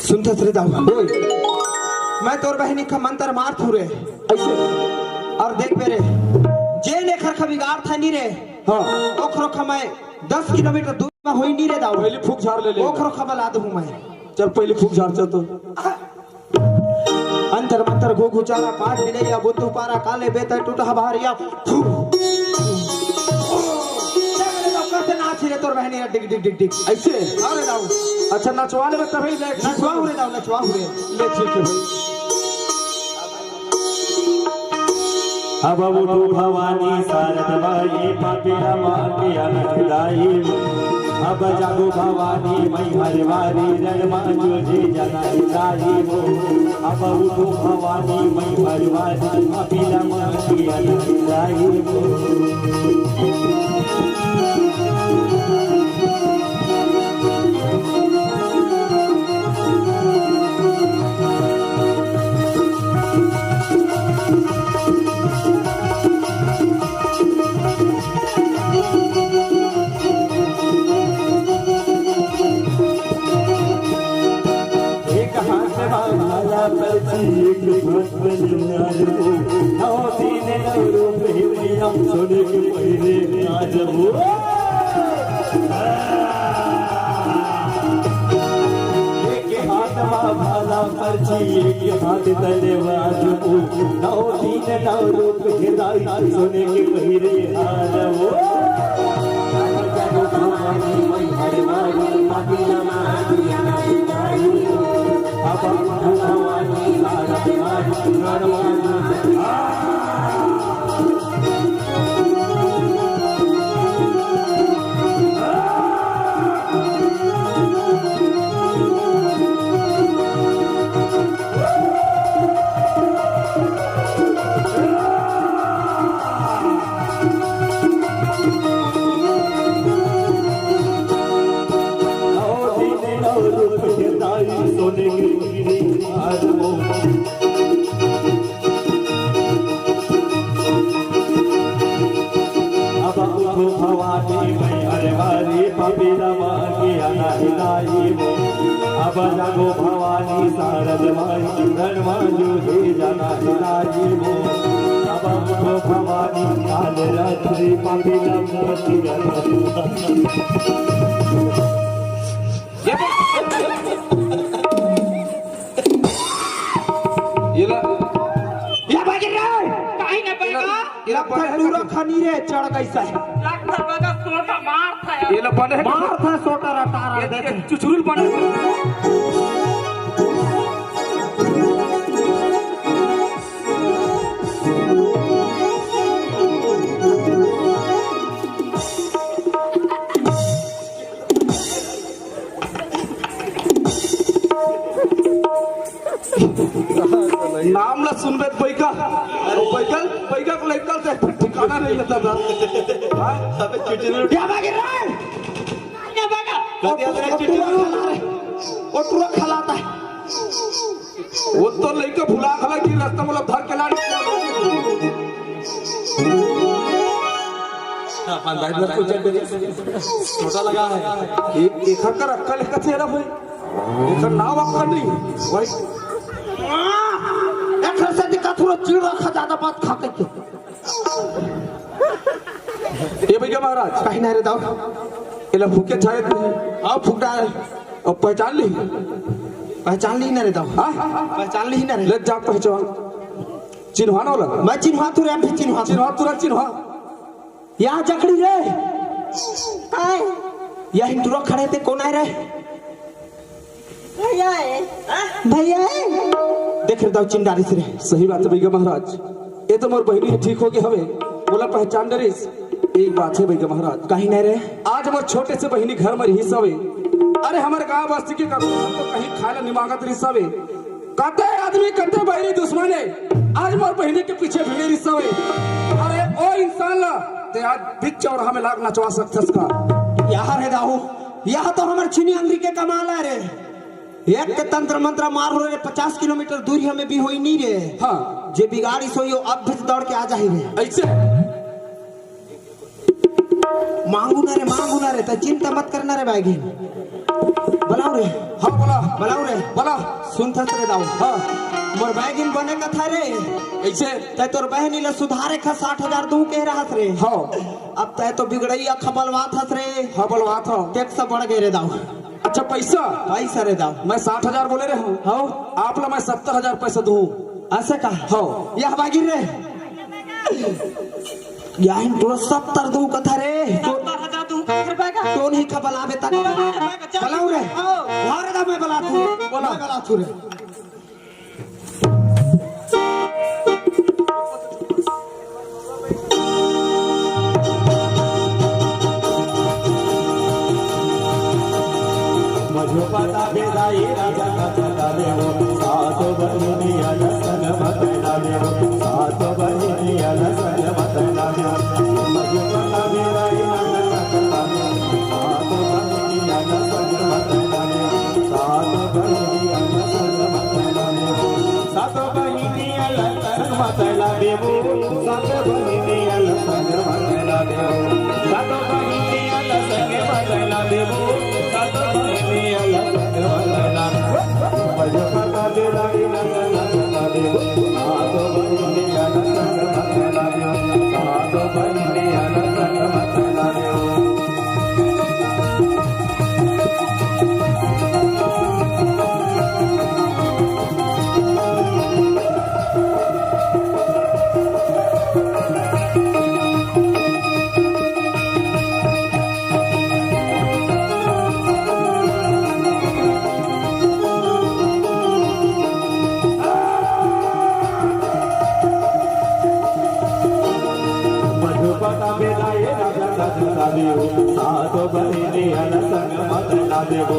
सुनथस रे दाऊ। ओए। मैं तोर बहिनी का मंत्र मारथूं रे। ऐसे? अउ देख बे रे, जेन एखर का बिगाड़थे नी रे, हाँ। ओखरो का मैं दस किलोमीटर दूर में होई नी रे दाऊ। पहली फूंक झार ले ले। ओखरो का बला दूं मैं। चल पहली फूंक झार, चल तो। अंतर मंतर घुघुचारा, पाठ विनैया, बुद्धू पारा, काले बेतर टूटा बहरिया। फू। कैसे नाची रे तोर बहिनी, डिग, डिग, डिग, डिग। ऐसे? अरे दाऊ। अच्छा, नचवा ले, तभी देख। नचवाहूं रे दाऊ, नचवाहूं रे। ले, ठीक है भाई। अब उठो भवानी शारद माई, पापी रमा के अनंत दाई। अब जागो भवानी मई हरवारी, रण मा जूझे जना हिताई हो। अब उठो भवानी मई हरवारी, पापी ला मार के अनहिताई हो। एक हाथ मा भाला परछी, एक हाथ मा जुआर हो। नौ दिन नौ रूप हे मैया, सोने के पहिरे हार हो। एक हाथ मा भाला परछी, एक हाथ तलवार हो। नौ दिन नौ रूप हे दाई, सोने के पहिरे हार हो। अब उठो भवानी मई हरवारी, पापी ला मार के अनहिताई हो। अब जागो भवानी शारद माई, रण मा जूझे जना हिताई हो। अब उठो भवानी काल रात्रि, पापी ला मार के अनहिताई हो। ये ला। या बाजी रे। काहे ना पाएगा? ये ला लगता है बने टूरा खनी रे, चढ़ कैसा है? लगता है बगा सोटा मार था यार। ये ला बने मार था सोटा रटा रहा ये, देख। ये चुचुरुल बने। नाम ला सुनबे त बैगा, अउ बैगा, बैगा के लइका से ठिकाना नहीं रहता था। हाँ? अबे चुचुरू। क्या बात है रे? क्या बात है? कथी बात है रे चुचुरू? ओ टुरा खलाता है। वो तो लइका भुला खला कि रास्ता में धर के लाड़ी। अपन भाई बस कुछ छोटा लगा है। एक, एक हक्कर अक्कल एक कथी है ना भाई? एकर नाव अक्कल नहीं, भाई। एकर से दिक्कत हो, चिड़ रखा ज्यादा बात खा के। ए भैया महाराज। कहीं ना रे दाऊ। एला फूके छाए तू। आओ फूक डाल। अब पहचान ली? पहचान ली ना रे दाऊ। हाँ? पहचान ली ना रे। ले जा पहचान। चिन्हवा ना वाला। मैं चिन्हवा तू रे, अभी चिन्हवा। चिन्हवा तू रे, चिन्हवा। या जकड़ी रे। काय? या हिंदुरा खड़े ते कोन आय रे? भैया है। भैया है। देख रे दाऊ चिन्ह डारिस रे। सही बात है भैया महाराज, ये तो मोर बहिनी है, ठीक हो गए हवे, मोला पहचान डरिस। एक बात है भैया महाराज। कहीं नहीं रे। आज मोर छोटे से बहिनी घर में रहिस हवे। अरे हमर गांव बस्ती के कभी तो कहीं खाए ला निमागत रहिस हवे। कते आदमी, कते बैरी दुश्मन हे, आज मोर बहिनी के पीछे भिड़े रिहिस हवे। अरे ओ इंसान ला ते आज बीच चौराहा में लाग नचवा सकथस का? यार हे दाऊ, यह तो हमर छीनी अंगरी के कमाल हे रे। एक के तंत्र मंत्र मार हो रे, पचास किलोमीटर दूरी हमें भी होई नहीं रे। हाँ। जे बिगाड़ी सोई हो, अब भी दौड़ के आ जाही रे। ऐसे? मांगू ना रे, मांगू ना रे, त चिंता मत करना रे बैगिन। बलाओ रे। हाँ, बोला। बलाओ रे। बोला। सुनथस रे दाऊ। हाँ। मोर बैगिन बने कथा रे। ऐसे? तै तोर बहनी ला सुधारे खा साठ हजार दू के रहत रे। हाँ। अब तै तो बिगड़ैया खबलवात हस रे। हाँ, बलवात हो। टैक्स बढ़ गए रे दाऊ। अच्छा, पैसा? पैसा रे दाऊ। मैं साठ हजार बोले रहे हूँ। हाँ। आप ला मैं सत्तर हजार पैसा दूँ। ऐसे का? हाँ। यह बैगिन रे। याहिन तोला सत्तर दू कथा रे। सत्तर हजार दू कथा रे बैगा। तो नहीं खा बलाबे तक। बलाओ रे। आओ। घर दा मैं बलाथू। बोला। मैं बलाथू रे। मधुपता बेदाए राजा का जूता दियो, सातो बहिनी अन संग मत ना देवो।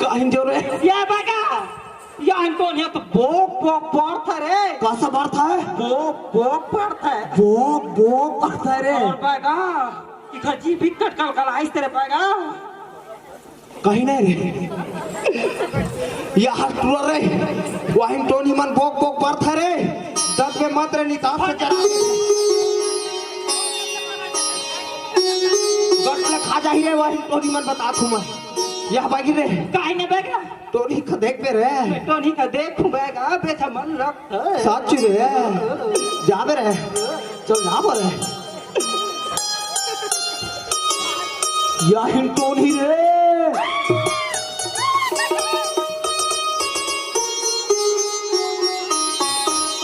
काहिन जो रे? या बगा, या अंटोनिया तो बोक बोक पड़ता रे। कसा पड़ता है? बोक बोक पड़ता है। बोक बोक पड़ता है रे। और बगा, इखा जी बिकट कल कल आइस तेरे बगा। कहीं नहीं रे। या हर टूरा रे। वाहिन टोनी मन बोक बोक पड़ता रे। दस में मत रे, निताब से चला। गट ले खा जाही रे, वाहिन टोनी मन बता थू मैं। या बागी रे। काहे ने बगा? टोनी का देख बे रे। टोनी का देख बगा, बेटा मन रख। सच रे। जाबे रे। चल जाबो रे। या हिन टोनी रे।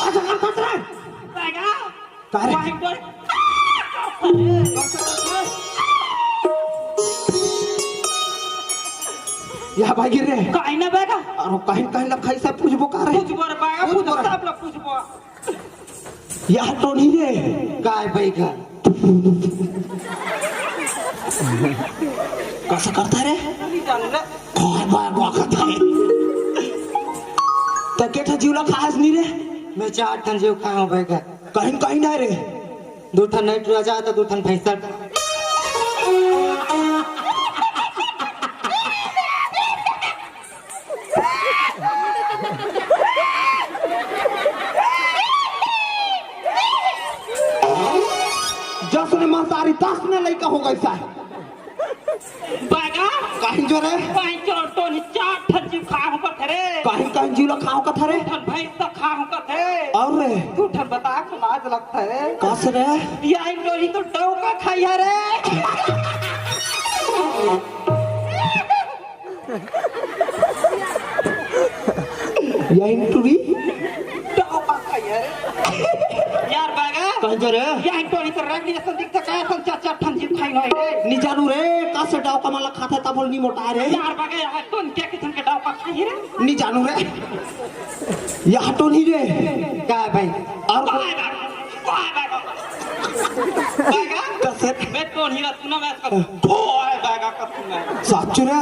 आजा, आजा, आजा। बगा। का रे? वाहिन टोनी। या बागी रे। काहे ने बगा? अरे काहिन काहिन ला खाई सब पूछबो का रे? पूछबो रे बगा, पूछबो पूछबो रे। सब ला पूछबो। या टोनी रे। काय बगा? कसा करता रे? नहीं जान रे। काय बगा करता रे? त के ठा जीव ला खास नहीं रे? मैं चार ठन जीव खाए हूँ बगा। काहिन काहिन आए रे? दू ठन नाइट राजा त दू ठन भैंसा। जस ने महतारी तस ने लइका हो गइस हे। बगा। काहिन जो रे? काहिन जो टोनी चार ठन जीव खा हो कथे रे। काहिन काहिन जीव ला खा हो कथे रे? दू ठन भैंस तो खा हो कथे। और रे? दू ठन बता के लाज लगथे। कस रे? या टोनी तो डौका खाई हे रे। या टोनी? डौका खाई हे रे। यार बगा। काहिन जो रे? या टोनी तो रगड़ी असन दिखथे, का असन चार चार ठन जीव खाई नहीं रे। नी जानू रे, कस डौका मन ला खाथे तब ले नी मोटा रे। यार बगा, या टोनी के किसम के डौका खाई रे। नी जानू रे। या टोनी रे। का बगा? और काय बगा? काय बगा? बगा? कस? मैं टोनी ला सुना, मैं इसका तो है बगा का सुना। सच रे?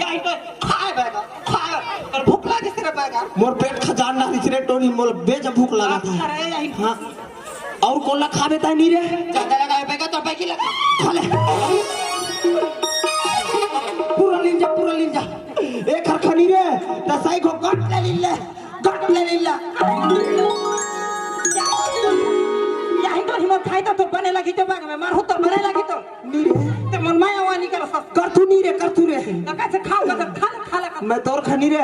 या ही तो खाए बगा, खाए। और भूख लागिस रे बगा। मोर पेट खजान ना रिच रे टोनी, मोर बेजा भूख लागत हे। अरे, यही हाँ। और कोन ला खाबे तैं नी रे? जादा लगाए बगा तो बगी लगा। खा ले। पूरा लीन जा, पूरा लीन जा। एक हर खनी रे, त सही को गट ले लीन ले। गट ले लीन ले। यही तो हिम्मत खाई तो तोर बने लगी तो बगा में मारहूँ तो बने लगी तो। नी रे। ते मन माया वानी कर सस। करथू नी रे, करथू रे। तो कैसे खाओ, कैसे खा ले, खा ले, खा ले। मैं तोर खनी रे।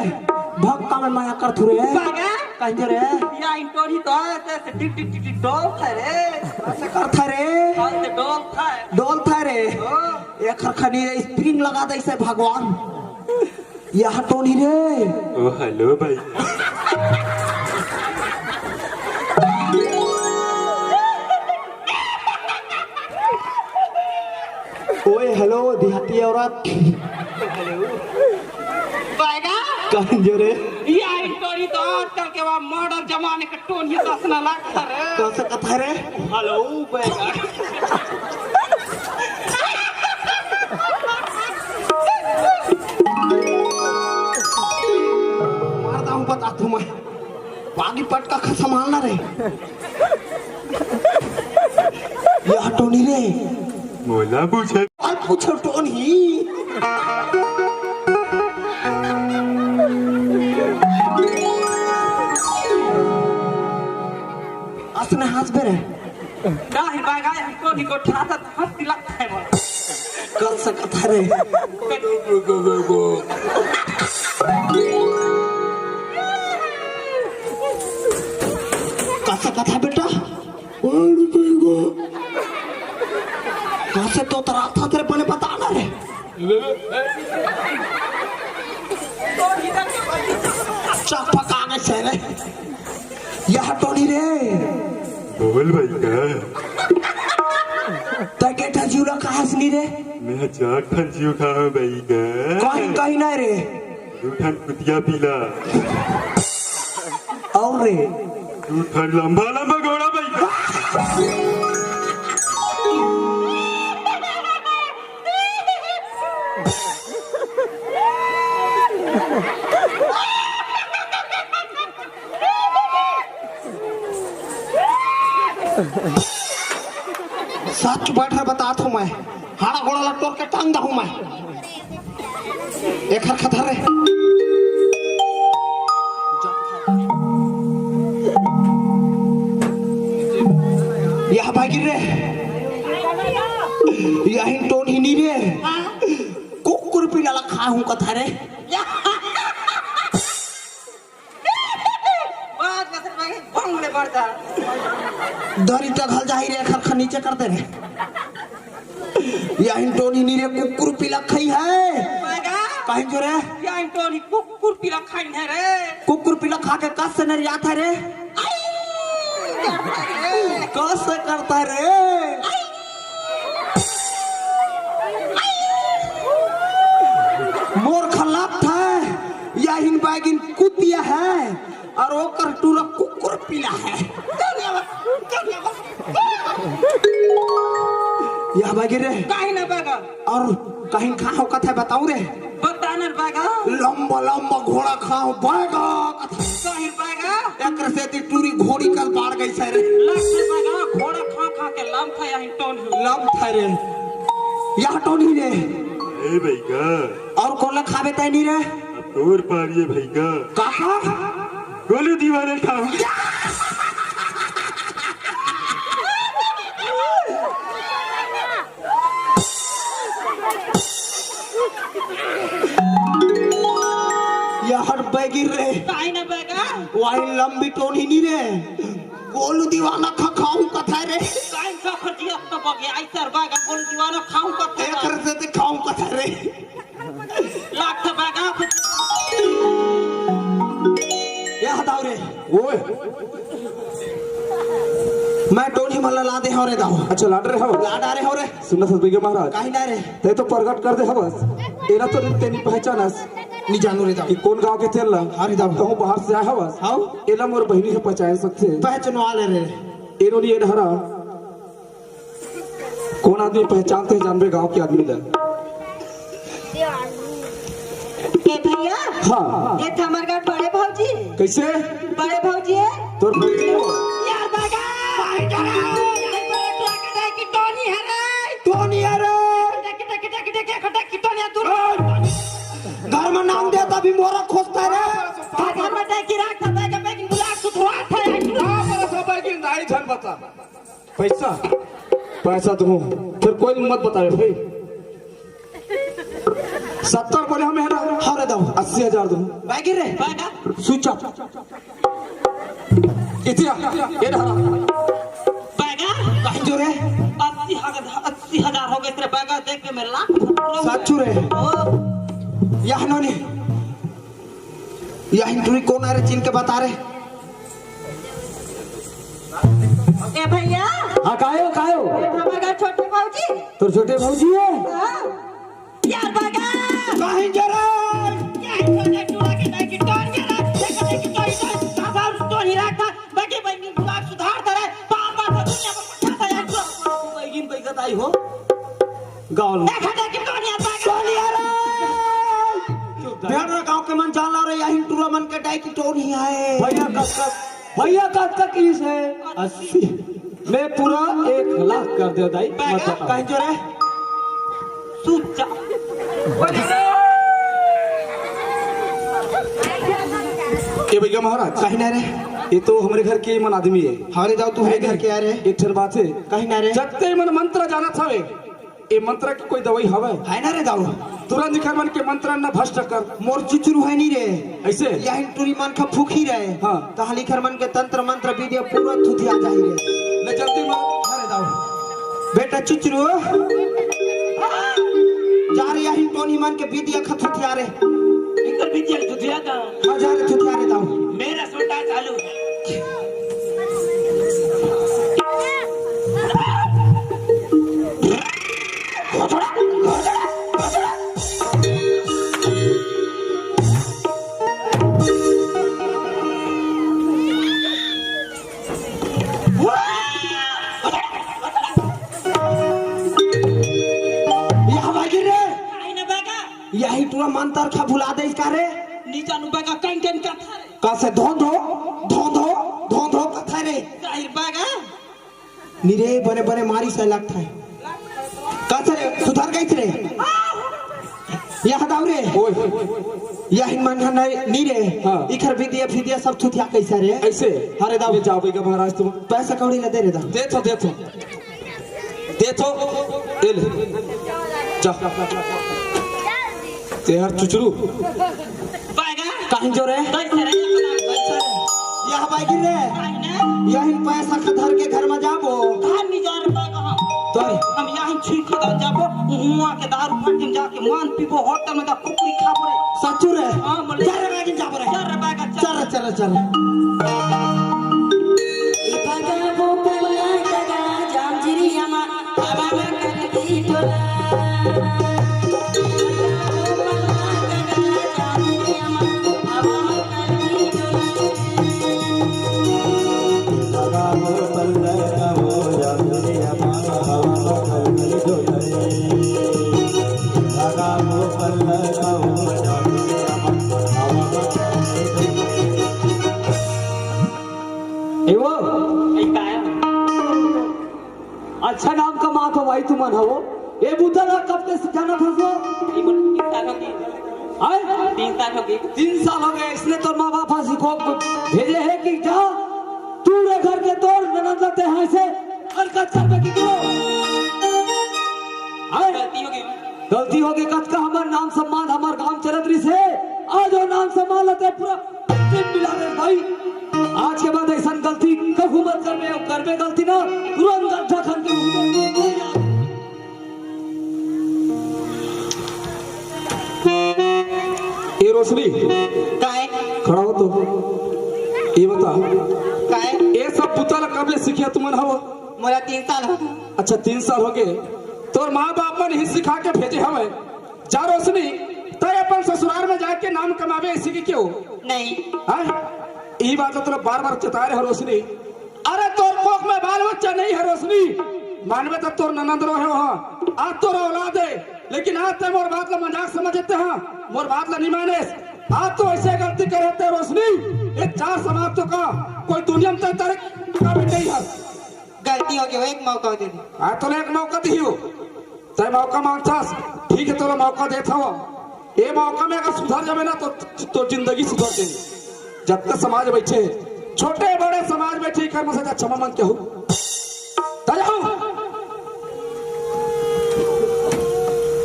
भक्का में माया करथू रे। बगा? काहिन जो रे? या टोनी तो ऐसे, ऐसे डिग, डिग, डिग, डिग डोलथे रे। कस करथे रे? ऐसे डोलथे। डोलथे रे। ओ। एक हर खनी रे, स्प्रिंग लगा दे इसे भगवान। या टोनी रे। ओ, हेलो भाई। ओए, हेलो, देहाती औरत। हेलो। बगा? काहिन जो रे? या टोनी तो आजकल के वा मॉडर्न जमाने के टोनी कस ना लगथे रे। कस कथे रे? हेलो, बगा। मार दाऊं बता तू मैं। पागी पटका खा संभालना रे। यह टोनी रे। मोला पूछे। और पूछो टोनी। असने हंस बे रे। का हे बागा, हमको निको ठाता हंस दिला है वो। कर सकता रे। कर सकता है बेटा। कसे तो तोतरात हस रे, बने बता ना रे। चक पका के से रे। यह टोनी रे। बोल भाई का। तै के ठन जीव ला खास नी रे। मैं चार ठन जीव खाहूं भाई का। कहीं कहीं ना रे। दू ठन कुतिया पीला। और रे। दू ठन लंबा लंबा घोड़ा भाई। सच बैठ रे, बतात हूं मैं। हाड़ा गोड़ा ला टोर के टांग दहूं मैं। एखर खतर रे। यह भागी रे। यही टोन ही नी रे। कुकुर पीला ला खाहूं कथा रे। बात बस भाई, बंग ले बढ़ता। दरी तक हल जाही रे, खर खर नीचे कर दे रे। यही टोनी नी रे, कुकुर पीला खाई है। बागा। कहीं जो रे? यही टोनी कुकुर पीला खाई है रे। कुकुर पीला खा के कस से नरियात है रे। आई! कस से करता है रे। मोर खलात है, यही बैगिन कुतिया है। और ओकर टूरा कुकुर पीला है। यह बागे रे। काहे ना बागा? और कहीं खाहूं कथा बताऊं रे। बता ना बागा। लंबा लंबा घोड़ा खाहूं बागा। काहे बागा? एकर सेती टूरी घोड़ी कस बाढ़ गई से रे। लग से बागा, घोड़ा खा खा के लम था यही टोन ही। लम था रे। यह टोन ही रे। ए भाई का। और कोला खाबे तय नी रे। अब तोर पारी है भाई का। काका? गोलू दीवाना खाऊं। यार बैगिर रे। काहे ना बैगा? वही लंबी टोनी नी रे। गोलू दीवाना खा खाऊं कथा रे। काहे ना खा खा जिया तो बगे, आई सर बैगा गोलू दीवाना खाऊं कथा रे। एकर से ते खाऊं कथा रे। लाख बैगा। ये हटाओ रे। ओए। मैं टोनी मल्ला ला दे हव रे दाऊ। अच्छा, लाड रे हव। लाड आ रे हव रे। सुन ना सतबैया महाराज। काहे ना रे? ते तो प्रगट कर दे हवस। एला तो तेनी पहचानस। नी जानू रे दाऊ। कि कौन गांव के तेल ला? हाँ रे दाऊ। कहूँ बाहर से आए हवस। हाँ। एला मोर बहिनी से पहचान सकथे। पहचानवा ले रे। एनो नी ए डहरा। कौन आदमी पहचानते हैं जानबे गांव के आदमी ला? ए भैया। हाँ। ये थे हमर घर बड़े भौजी। कैसे? बड़े भौजी है। तोर भौजी हो? यार बागा। भाई डरा। यार बड़े टोला के दे की टोनी है रे। टोनी है रे। देख, देख, देख, देख, देख, देख, टोनी है तू। घर में नाम दे तभी मोरा खोजता है रे। घर में दे की राख, दे के बेगिन बुला सुधरा था यार। हाँ, बड़ा सब बेगिन दाई झन बता। पैसा, पैसा दूं, फिर कोई मत बतावे भाई। सत्तर बोले हम है ना? हाँ रे दाऊ। अस्सी हजार दूं। बैगी रे। बैगा। Switch off. इतिया, ये रहा। बैगा। कहीं जो रे? अस्सी हजार, अस्सी हजार हो गए तेरे बैगा, देख के मैं लाख। सच्चू रे। ओ। यह नोनी। यह टुरी कौन आ रे, चिन के बता रे। ए भैया। हाँ, कायो, कायो? ए, हमार घर छोटे भौजी। तोर छोटे भौजी है? हाँ। यार बागा। कहीं जरा। यार छोटे टुरा के नहीं कि टोन के रात से कहीं कि टोन, टोन, टोन, टोन ही रखा। बाकी बहन की बात सुधार दे रे। बार बार तो दुनिया में पचास हजार टुरा बहन की बैगत आई हो। गाँव में। देखा जाए कि टोन यार बागा। टोन यार। चुप रह। भेड़ रे गाँव के मन जान ला रे, यही टुरा मन के डाई की टोन ही आए। भैया, कब, कब? भैया, कतका किस हे? अस्सी। मैं पूरा एक लाख कर दे दाई, मत बताओ। कहीं जो रे? सुच्चा। ए भैया महाराज, कहीं ना रे। ये तो हमरे घर के मन आदमी हे। हमारे जाओ, तू हमरे घर के आ रे। एक ठन बात हे। कहीं ना रे। जत्ते मन मंत्र जानत हवे, ए मंत्र के कोई दवाई हवय? है ना रे दाऊ? तुरंत इखर मन के मंत्र न भ्रष्ट कर। मोर चुचरू है नी रे। ऐसे? यही टूरी मन का फूकी रहे। हाँ। तहली इखर मन के तंत्र मंत्र विद्या पूरा थुथिया जाही रे। ले जल्दी मार। अरे दाऊ। बेटा चुचरू। जा रे यही टोनी मन के विद्या खा थुथिया रे। इनकर विद्या थुथिया का? हाँ, जा रे थुथिया रे दाऊ। मेरा सोटा चालू। यह बागी रे। आई ना बागा। यही टूरा मंतर खा भुला दे इसका रे। नी जानू बागा, कहीं कहीं कथा रे। कसे धो धो, धो धो, धो धो कथा रे। काहिर बागा। नी रे, बने बने मारी से लगता है। कसे रे, सुधार गई रे। यह दाऊ रे। ओए। यही मन है नहीं, नी रे। हाँ। इखर विद्या फिद्या सब थुथिया कैसा रे? ऐसे? अरे दाऊ। ले जाओ भैया महाराज तुम। पैसा कौड़ी ला दे रे दाऊ। दे तो, दे तो। दे तो। ए ले। जा। तेहर चुचरू। बागा। कहीं जो रे? कैसे रे? यह बागी रे। काहे ना? यही पैसा का धर के घर में जाबो। कहाँ नहीं जा रे बागा? तो हम यहाँ छीन के जाबो। हुआ के दारू फट जाके मान पीबो, होटल में जा कुकुरी खाबो रे। सच्चू रे? हाँ, बोले। जा रे बागी जाबो रे। जा रे बागा, जा। चल रे, चल रे, चल रे। ए बागा वो पल्ला टगा जाम जिरिया मा। ए वो, ए, काय? अच्छा नाम कमात हो भाई तुमन हो। ए बुता ला कब के सिखाना फंसो? ई मन तीन साल हो गए। आए? तीन साल हो गए। तीन साल हो गए, इसने तोर माँ बाप हा सिखो भेजे हे कि जा तू रे घर के तोर ननद ला ते हाय से हरकत करबे कि क्यों? आए? गलती हो गई। गलती हो गई, कतका हमर नाम सम्मान हमर गांव चलत रहिस हे, आज वो नाम सम्मान ला ते पूरा दिन मिला दे भाई। आज के बाद ऐसन गलती कभू मत करबे, अउ करबे गलती ना, तुरंत गड्ढा खन के ए रोशनी, काय? खड़ा हो तो। ये बता, काय? ये सब बुता ला कब ले सीखिया तुमन हव? मोला तीन साल हो गए। अच्छा, तीन साल हो गए। तोर माँ बाप मन ही सिखा के भेजे हवे। जा रोशनी, तय अपन ससुराल में जाके नाम कमावे, इसी की क्यों? नहीं। हाँ? ई बात तो तोला बार बार चेता रहे हो रोशनी। अरे तोर कोख में बाल बच्चा नहीं है रोशनी, मानवे तो तोर ननद रहे हो, हाँ। आज तोर औलाद है, लेकिन आज ते मोर बात ला मजाक समझते हैं, मोर बात ला नहीं मानेस। आज तो ऐसे गलती करे थे रोशनी, ये चार समाज तो का कोई दुनिया में तेरे का भी नहीं है। गलती हो गई, एक मौका दे दे। हाँ, तोला एक मौका दियो। तय मौका मांगथस, ठीक है, तोला मौका देत हव। ए मौका में अगर सुधर जाबे ना, तो, तो जिंदगी सुधर जाही। जब तक समाज बैठे, छोटे बड़े समाज बैठे, एकर में से अच्छा ममन केहू। तय हो।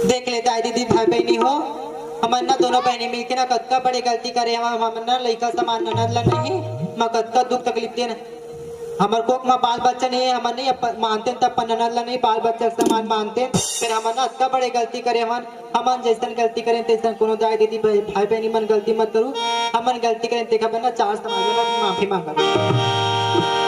देख ले, दाई दीदी, भाई बहनी हो, हमन ना दोनों बहनी मिलके ना कतका बड़े गलती करे हवन, हमन ना लइका समान ननद ला नहीं, मैं कतका दुख तकलीफ देन। हमर कोख म बाल बच्चा नहीं है, हमन नहीं अपन, मानते हैं तब अपन ननद ला नहीं, बाल बच्चा के समान मानते हैं। फिर हमन ना अतका बड़े गलती करे हवन, हमन जैसन गलती करें तैसन कोनो दाई दीदी भाई, भाई बहनी मन गलती मत करू, हमन गलती करें तेखर बर ना चार समाज ला माफी मांगत हन।